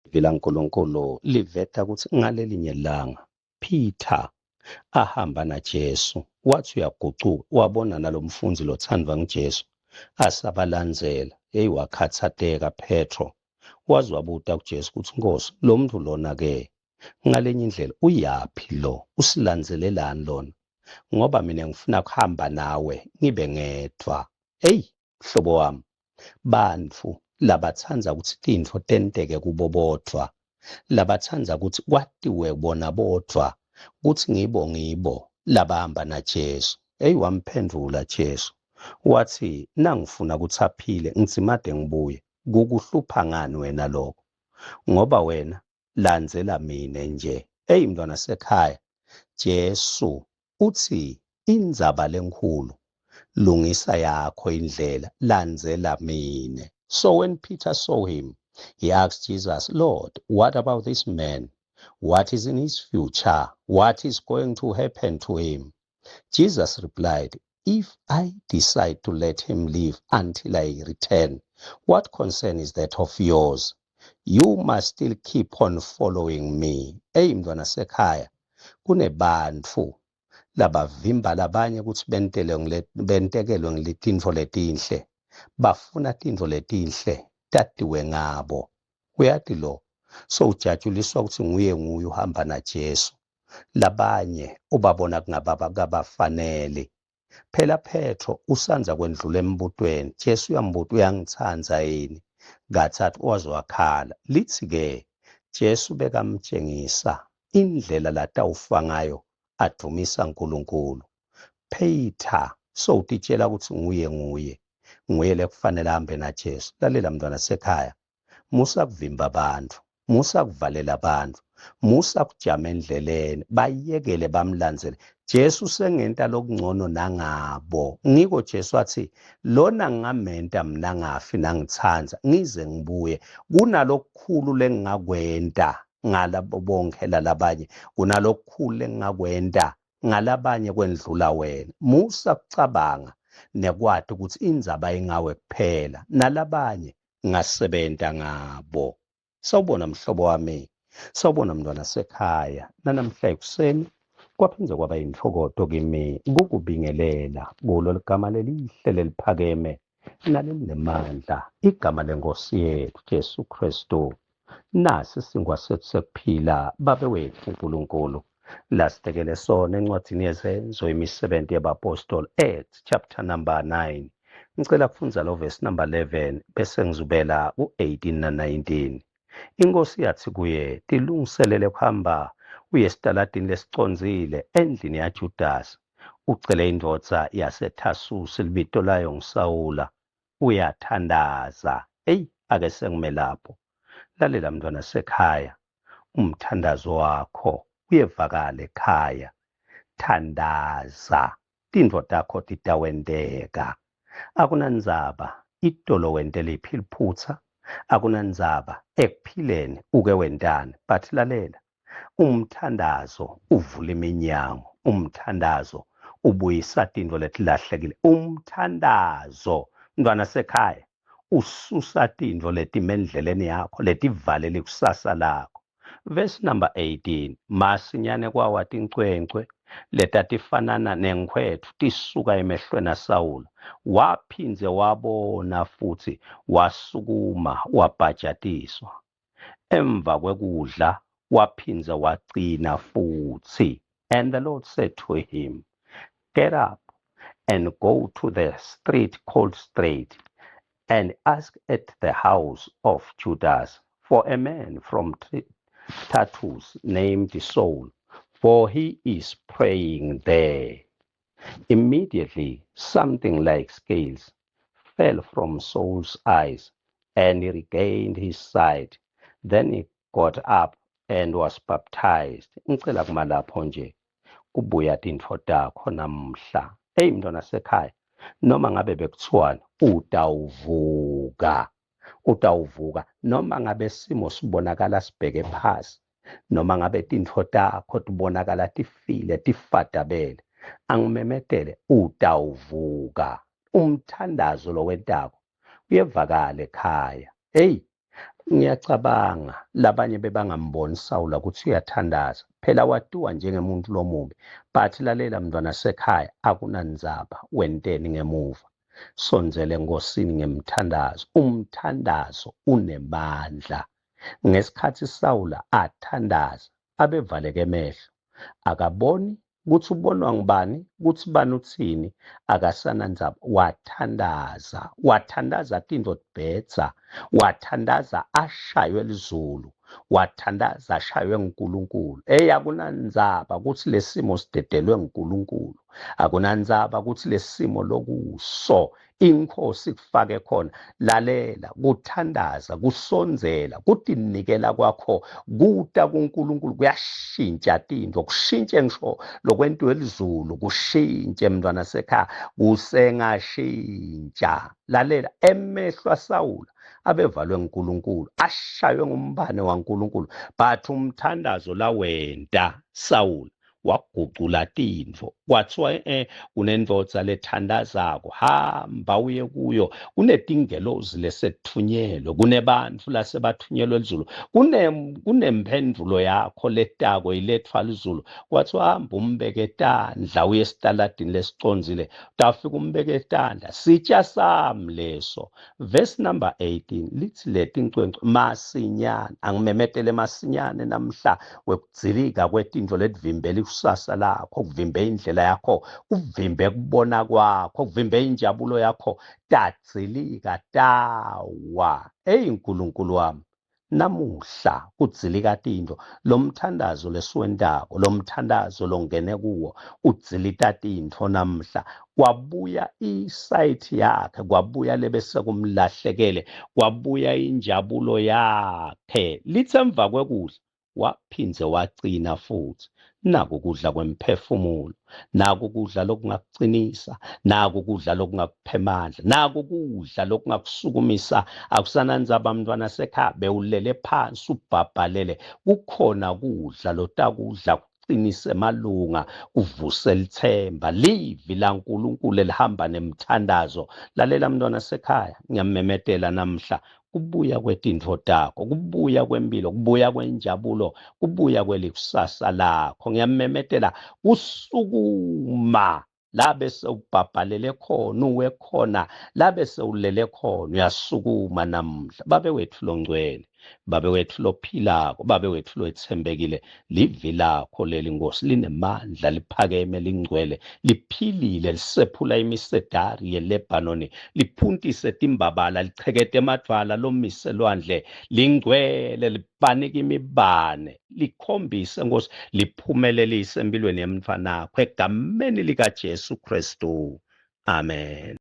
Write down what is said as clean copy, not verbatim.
Livi laNkulunkulu liveta kutsi ngalelinye langa Peter ahamba naJesu wathi uyagucuka wabona nalomfundzi lothandwa nguJesu asabalandzela. Hey, wakhatsateka Petro waze wabuta kuJesu kutsi Nkosi, lo muntu lona ke ngalenye indlela uyaphi lo usilandzelelani lona ngoba mina ngifuna kuhamba nawe ngibe ngedvwa. Hey, mhlobo wami, bantfu labatsandza kutsi tintfo tenteke kubo bodvwa, labatsandza kutsi kwatiwe bona bodvwa kutsi ngibo ngibo labahamba naJesu. Eyi, wamphendvula Jesu watsi, nangifuna kutsi aphile ngidzimade ngibuye, kukuhlupha ngani wena lokho? Ngoba wena landzela mine nje. Eyi, mntwana sekhaya, Jesu utsi indzaba lenkhulu lungisa yakho indlela, landzela mine. So when Peter saw him, he asked Jesus, Lord, what about this man? What is in his future? What is going to happen to him? Jesus replied, If I decide to let him live until I return, what concern is that of yours? You must still keep on following me. Eyi mntwana sekhaya, kunebantfu labavimba labanye kutsi bentele bentekelwe ngiletintfo letinhle. Bafuna tintfo letinhle tatiwe ngabo. Uyati lo, so ujatshuliswa ukuthi nguye nguye uhamba naJesu. Labanye ubabona kungabafanele. Phela Petro usandza kwendlula embutweni, Jesu uyambuta uyangitsandza yini? Kathathu waze wakhala. Lithi-ke Jesu bekamtshengisa indlela latawufa ngayo advumisa uNkulunkulu. Peter sowutitshela ukuthi nguye nguye nguye lekufanele ahambe naJesu. Lalela mntwana sekhaya, musa kuvimba abantu, musa kuvalela abantu, musa kujama endleleni, bayekele bamlandzele. Jesu sengenta lokungcono nangabo. Ngiko Jesu athi lona ngingamenta mina ngafi nangitsandza ngize ngibuye kunalokukhulu lengingakwenta ngalabo bonke lalabanye, kunalokukhulu lengingakwenta ngalabanye kwendlula wena. Musa kucabanga nekwati ukuthi indzaba ingawe kuphela, nalabanye ngasebenta ngabo. Sawubona mhlobo wami, sawubona mntwana sekhaya. Nanamhla ekuseni kwaphindze kwaba yintfokoto kimi kukubingelela kulo ligama lelihle leliphakeme nalelinemandla, igama lenkosi yethu Jesu Kristu. Nasi sinkwa sethu sekuphila, Babe wethu uNkulunkulu lasitekele sona encwadzini yeZenzo imisebenzi yebapostoli, Acts chapter number 9. Ngicela kufundza lo verse number 11 bese ngizubela ku-18 na-19. Inkosi yathi kuye, tilungiselele kuhamba uye esitaladini lesicondzile endlini yaJudasi, ucele indvodza yaseThasusi libito layo nguSawula, uyathandaza. Eyi, ake sengime lapho. Lalela mntwana sekhaya, umthandazo wakho uyevakala ekhaya. Thandaza, tintfo takho titawenteka. Akunandzaba itolo wente liphi liphutsa, akunandzaba ekuphileni uke wentani, but lalela, umthandazo uvula iminyango, umthandazo ubuyisa tintfo letilahlekile, umthandazo mntwana sekhaya ususa tintfo letime endleleni yakho letivalele ikusasa lakho. Verse number 18, masinyane kwawa tincwencwe letatifanana nenkhwetfu tisuka emehlweni aSawula, waphindze wabona futsi, wasukuma wabhajatiswa. Emva kwekudla waphindze wacina futsi. And the Lord said to him, Get up and go to the street called Straight, and ask at the house of Judas for a man from Tarsus named Saul, for he is praying there. Immediately something like scales fell from Saul's eyes, and he regained his sight. Then he got up and was baptized. Ngicela kuma lapho nje kubuya tintfo takho namuhla. Eyi mntwana sekhaya, noma ngabe bekuthiwani utawuvuka, utawuvuka noma ngabe simo sibonakala sibheke phasi, noma ngabe tintfo takho tibonakala tifile tifadabele, angimemetele utawuvuka. Umthandazo lowentako uyevakala ekhaya. Hey, Ngiyacabanga labanye bebangamboni Sawula ukuthi uyathandaza. Phela watiwa njengemuntu lomubi. But lalela mntwana sekhaya akunandzaba wenteni ngemuva. Sondzele enkosini ngemthandazo. Umthandazo unemandla. Ngesikhatsi Sawula athandaza abevaleke emehlo. Akaboni kutsi ubonwa ngubani kutsi bani utsini akasanandzaba wathandaza wathandaza tintfo tibhedza wathandaza ashaywe lizulu wathandaza ashaywe nguNkulunkulu eyi akunandzaba kutsi lesimo sidedelwe nguNkulunkulu akunandzaba kutsi lesimo lokuso inkosi kufake khona lalela kuthandaza kusondzela kutinikela kwakho kuta kuNkulunkulu kuyashintsha tintfo kushintshe ngisho lokwentiwe lizulu kushintshe mntwana sekhaya kusengashintsha lalela emehlo aSawula abevalwe nguNkulunkulu ashaywe ngumbane waNkulunkulu but umthandazo lawenta Sawula wagucula tintfo kwathiwa eh kunendvodza lethandazako hamba uye kuyo kunetingelozi lesethunyelwe kunebantfu lasebathunyelwe lizulu kune kunemphendvulo yakho letako iletfwa lizulu kwathiwa hamba umbeke tandla uye esitaladini lesicondzile utawufika umbeke tandla sitya sami leso Verse number 18 lithi letincwencwe masinyane angimemetele masinyane namhla wekudzilika kwetintfo letivimbela ikusasa lakho kuvimbe indlela yakho kuvimbe kubona kwakho kuvimbe injabulo yakho tadzilika tawa eyi nkulunkulu wami Namuhla kudzilika tintfo. Lomthandazo lesiwentako, lomthandazo longene kuwo udzilita tintfo namuhla. Kwabuya isayithi yakhe, kwabuya lebesekumlahlekele, kwabuya injabulo yakhe. Lithe emva kwekudla waphindze wacina futsi. Naku kudla kwemphefumulo, naku kudla lokungakucinisa, naku kudla lokungakupha emandla, naku kudla lokungakusukumisa. Akusanandzaba mntwana sekhaya, bewulele phansi ubhabhalele, kukhona kudla lotakudla kuqinise emalunga, kuvuse litsemba, livi laNkulunkulu elihamba nemthandazo. Lalela mntwana sekhaya, ngiyamemetela namhla kubuya kwetintfo takho kubuya kwempilo kubuya kwenjabulo kubuya kwelikusasa lakho ngiyamemetela kusukuma la bese ubhabhalele khona uwe khona la bese ulele khona uyasukuma namuhla babe wethu longcwele babe wethu lophilako babe wethu lothembekile livi lakho leli nkosi linemandla liphakeme lingcwele liphilile lisephula imisedari yeLebanoni liphuntise timbabala lichekete emadvwala lomise lwandle lingcwele libanike imibane likhombise nkosi liphumelelise empilweni yemntfwanakho egameni likaJesu Kristu amen.